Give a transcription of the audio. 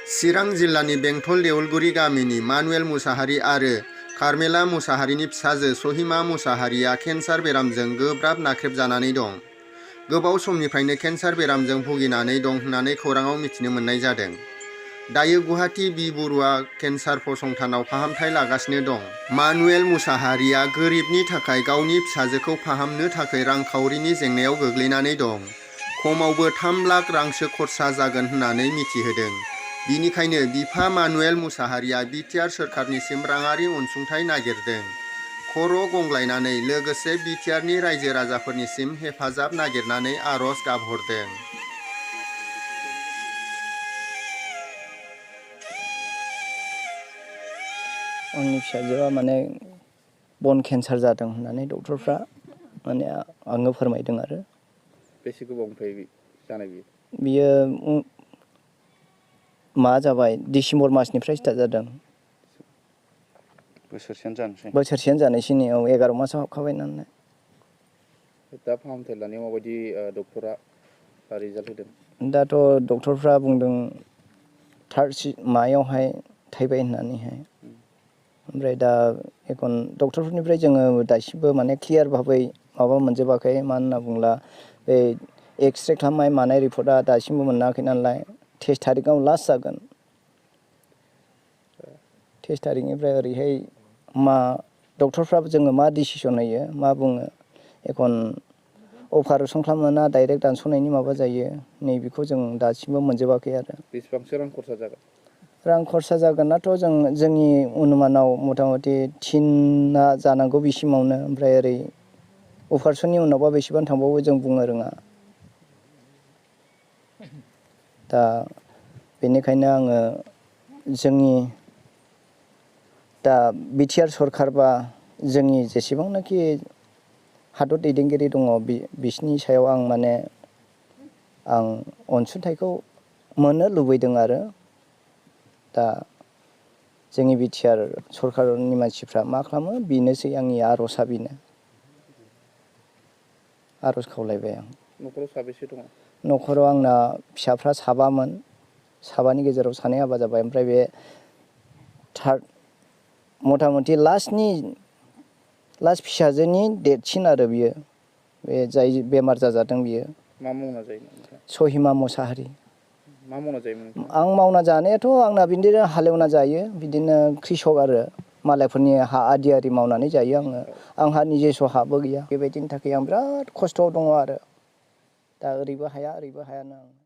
चिरां जिल्लानि बेंटल देउलगुरि गामिनि मानुएल मुसाहारि आरो कार्मेला मुसाहारिनि फिसाजो सहिमा मुसाहारिया केन्सार बेरामजों गोब्राब नाख्रेबजानानै दं। गोबाव समनिफ्रायनो केन्सार बेरामजों भुगिनानै दं होननानै खौराङाव मिथिनो मोननाय जादों। दायो गुवाहाटी बि बरुवा केन्सार फसंथानाव फाहामथाय लागासिनो दं। मानुएल मुसाहारिया गोरिबनि थाखाय गावनि फिसाजोखौ फाहामनो थाखाय रांखावरिनि जेंनायाव गोग्लैनानै दं। खमावबो 3 लाख रांसो खरसा जागोन होननानै मिथिहोदों। बिनिखायनो बिफा मानुएल मुसाहारिया बिटिआर सोरखारनिसिम राङारि अनसुंथाइ नागिरदों। खर' गंग्लायनानै लोगोसे बिटिआरनि रायजो राजाफोरनिसिम हेफाजाब नागिरनानै आर'ज गाबहरदों। आंनि फिसाजोआ माने बन केन्सार जादों होननानै डक्टरफ्रा माने आंनो फोरमायदों आरो। बेसे गोबावनिफ्राय जानाय बियो मा जाबाय डिसेम्बर मासनिफ्राय स्टार्ट जादों। बोसोरसेयानो जानोसै नै 11 मासाव हाबखाबाय नालाय। दा फाहामथाय लानायाव माबायदि डक्टरा रिजाल्ट होदों? दाथ' डक्टरफ्रा बुंदों 3 मायावहाय थैबाय होननानैहाय। ओमफ्राय दा एखन डक्टरफोरनिफ्राय जोङो दासिमबो माने क्लियार भाबै माबा मोनजोबाखै। मानो होनना बुङोब्ला बे एक्सरे खालामनाय मानाय रिपर्टआ दासिमबो मोनाखै नालाय। 23 तारिखआव लास्ट जागोन। 23 तारिखनिफ्राय ओरैहाय मा डक्टरफ्राबो जोङो मा डिसिसन होयो मा बुङो एखन अपारेसन खालामोना डाइरेक्ट दानस'नायनि माबा जायो नैबेखौ जों दासिमबो मोनजोबाखै आरो। बेसेबांसो रां खरसा जागोन? रां खरसा जागोननाथ' जोंनि अनुमानाव मथा-मथि 3 जानांगौ बिसिमावनो। ओमफ्राय ओरै अपारेसननि उनावबा बेसेबां थांबावो जों बुंनो रोङा। दा बेनिखायनो आङो जोंनि दा बिटिआर सरखार बा जोंनि जेसेबांनाखि हादर दैदेनगिरि दङ बिसोरनि सायाव आं माने आं अनसुंथाइखौ मोननो लुबैदों आरो। दा जोंनि बिटिआर सरकारनि मानसिफ्रा मा खालामो बेनोसै आंनि आर'जआ बेनो। आर'ज खावलायबाय आं। न'खराव साबेसे दङ? न'खराव आंना फिसाफ्रा 7मोन। 7नि गेजेराव 2 हाबा जाबाय। ओमफ्राय बे मथा-मथि लास्ट फिसाजोनि देरसिन आरो बियो। बे जाय बेमार जाजादों बियो। मा मावना जायोमोन नोंथाङा? सहिमा मुसाहारि। मा मावना जायोमोन नोंथाङा? आं मावना जानायाथ' आंना बिदिनो हालेवना जायो। बिदिनो कृषक आरो मालायफोरनि हा आदि मावनानै जायो आङो। आंहा निजेस' हाबो गैया। बेबायदिनि थाखाय आं बिराद खस्थ'आव दङ आरो। दा ओरैबो हाया ओरैबो हायानो आं।